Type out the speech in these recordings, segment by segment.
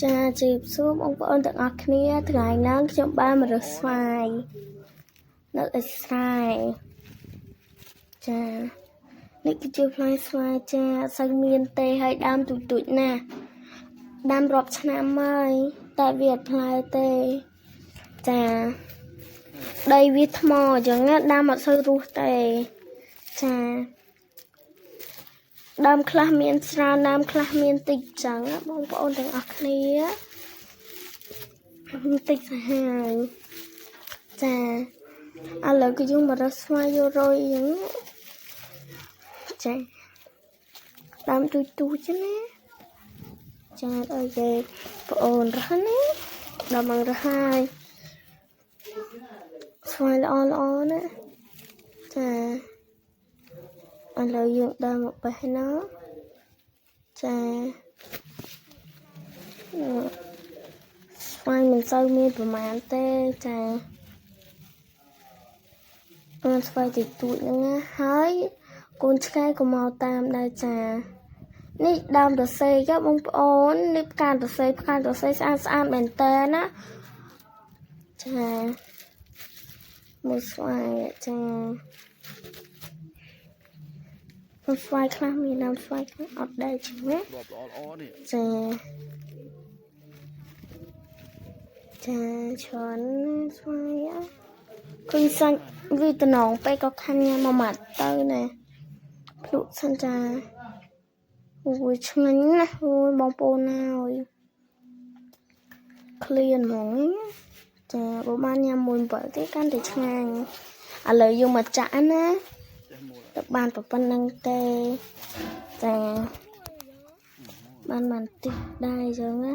ចាជម្រាបសួរបងប្អូនទាំងអស់គ្នាថ្ងៃនេះខ្ញុំបានមករកស្វាយនៅអេស្រែចានេះគឺជាផ្លែស្វាយចាអត់សូវមានទេហើយដើមទូចទូចណាស់ដើមរាប់ឆ្នាំហើយតែវាអត់ផ្លែទេចាដីវាថ្មអញ្ចឹងណាដើមអត់សូវរស់ទេចាដើមខ្លះមានច្រើនដើមខ្លះមានតិចអញ្ចឹងណាបងប្អូនទាំងអស់គ្នាតិចសាហាវចាឥឡូវគឺយើងមករកស្វាយយករយអញ្ចឹងចាដើមទូចទូចណាចាដល់គេប្អូនរស់ណាដល់មករស់ហើយស្វាយល្អល្អណាចាឥឡូវយើងដើរមកបេះណាចាស្វាយមិនសូវមានប្រមាណទេចាមានស្វាយតិចតួចហ្នឹងណាហើយកូនឆ្កែក៏មកតាមដែរចានេះដើមតសេកបងប្អូននេះផ្កាតសេផ្កាតសេស្អាតស្អាតមែនតើណាចាមួយស្វាយចាមួយស្វាយខ្លះមានដើមស្វាយខ្លះអត់ដែរចឹងណា រាប់ល្អល្អនេះ ចាចាច្រើនស្វាយឃើញសាច់វាតំណងពេកក៏ខាំញ៉ាំមួយម៉ាត់ទៅណាភ្លក់សិនចាអូយឆ្ងាញ់ណាស់អូយបងប្អូនណាអើយឃ្លានហ្មងចាបើបានញ៉ាំមួយអំបិលទេកាន់តែឆ្ងាញ់ឥឡូវយើងមកចាក់ណា ចេះមួល ទៅបានប៉ុណ្្នឹងទេចាបានបានតិចដែរអញ្ចឹងណា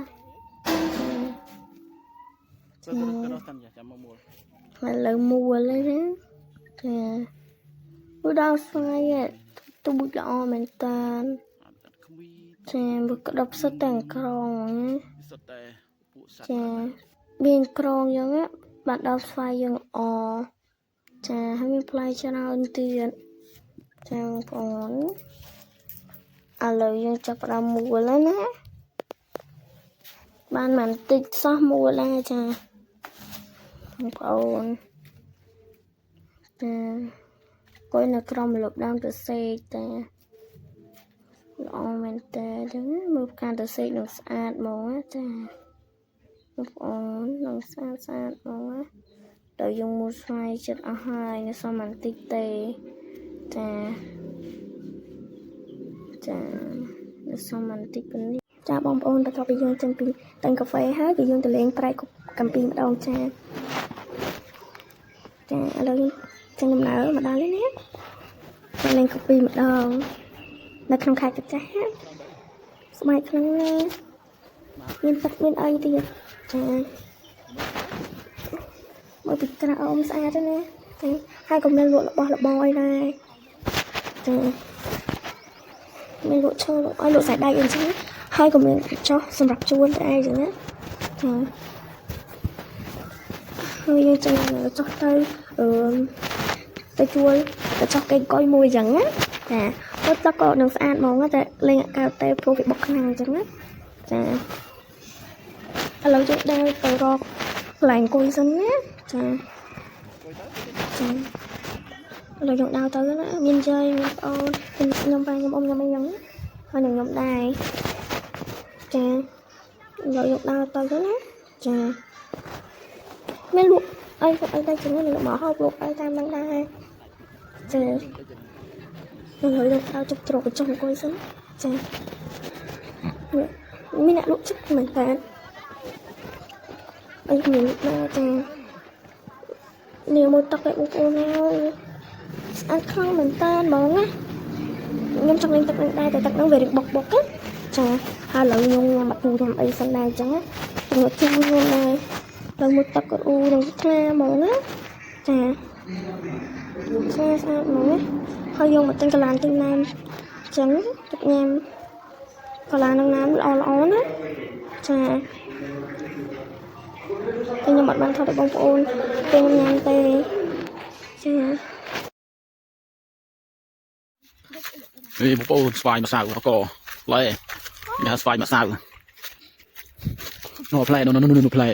ទៅទៅទៅរកតាមចាំមកមួល ឥឡូវមួលហើយណាចាមួយដល់ស្វាយទូចល្អមែនតាន អត់គ្មី ចាវាក្តប់សុទ្ធទាំងក្រងណា សុទ្ធតែពួកសត្វ ចាមានក្រងអញ្ចឹងណាបានដល់ស្វាយយើងល្អចាហើយមានផ្លែច្រើនទៀតចាបងប្អូនឥឡូវយើងចាប់ផ្ដើមមួលហើយណាបានមិនតិចសោះមួលដែរចាបងប្អូនចាអង្គុយនៅក្រោមម្លប់ដើមតសេកតាល្អមែនតើអញ្ចឹងមើលផ្កាតសេកនឹងស្អាតហ្មងណាចាបងប្អូននឹងស្អាតស្អាតហ្មងណាដល់យើងមួលស្វាយចិត្តអស់ហើយនៅសល់មិនតិចទេចាចានៅសល់មិនតិចប៉ុណ្នេះចាបងប្អូនបន្ទាប់ពីយើងចេញពីទិញកាហ្វេហើយគឺយើងទៅលេងប្រែកកំពីម្ដងចាចាឥឡូវយើងចេញដំណើរមកដល់នេះណាទៅលេងកាពីម្ដងនៅក្នុងខេត្តកាចាស់ស្បែកខ្លាំងណាស់មានទឹកមានអីទៀតចាមើលពីក្រោមស្អាតទេណាចាហើយក៏មានលក់របស់របរអីដែរចាមានលក់ឈើលក់អីលក់ខ្សែដែកអីចឹងហើយក៏មានចោះសម្រាប់ជួលដែរអញ្ចឹងណាចាហើយយើងចេញចុះទៅអឺទៅជួលទៅចោះកេងកុយមួយអញ្ចឹងណាចាគាត់ទឹកក៏នឹងស្អាតហ្មងតែលេងអត់កើតទេព្រោះវាបុកខ្លាំងអញ្ចឹងណាចាឥឡូវយើងដើរទៅរកកន្លែងអង្គុយសិនណាចាចាឥឡូវយើងដើរទៅណាមានយាយមានប្អូនខ្ញុំប៉ាខ្ញុំអ៊ំខ្ញុំអីចឹងហើយនឹងខ្ញុំដែរចាឥឡូវយើងដើរទៅណាចាមានលក់អីអីដែរចឹងលក់មកហូបលក់អីតាមហ្នឹងដែរចាឥឡូវយើងដើរជប់ជ្រកកញ្ចុះអង្គុយសិនចាមានអ្នកលក់ចិត្តមែនតើអីមានដែរចានេះមួយទឹកឲ្យបងប្អូនហើយស្អាតខ្លាំងមែនតើហ្មងណាខ្ញុំចង់លេងទឹកនឹងដែរតែទឹកហ្នឹងវារៀងបុកបុកណាចាហើយឥឡូវខ្ញុំញ៉ាំបាត់ញ៉ាំអីសិនដែរអញ្ចឹងណាខ្ញុំជួយខ្ញុំដែរដល់មួយទឹកក៏អ៊ូនឹងថ្លាហ្មងណាចាថ្លាស្អាតហ្មងណាហើយយកមកទិញកន្លានទិញណែមអញ្ចឹងទឹកញ៉ាំកន្លាននឹងណែមល្អល្អណាចាតែខ្ញុំអត់បានថតឲ្យបងប្អូនពេលខ្ញុំញ៉ាំទេចា នេះបងប្អូនស្វាយម្សៅអកឡែគេហៅស្វាយម្សៅ នោះផ្លែនោះនោះនោះផ្លែ។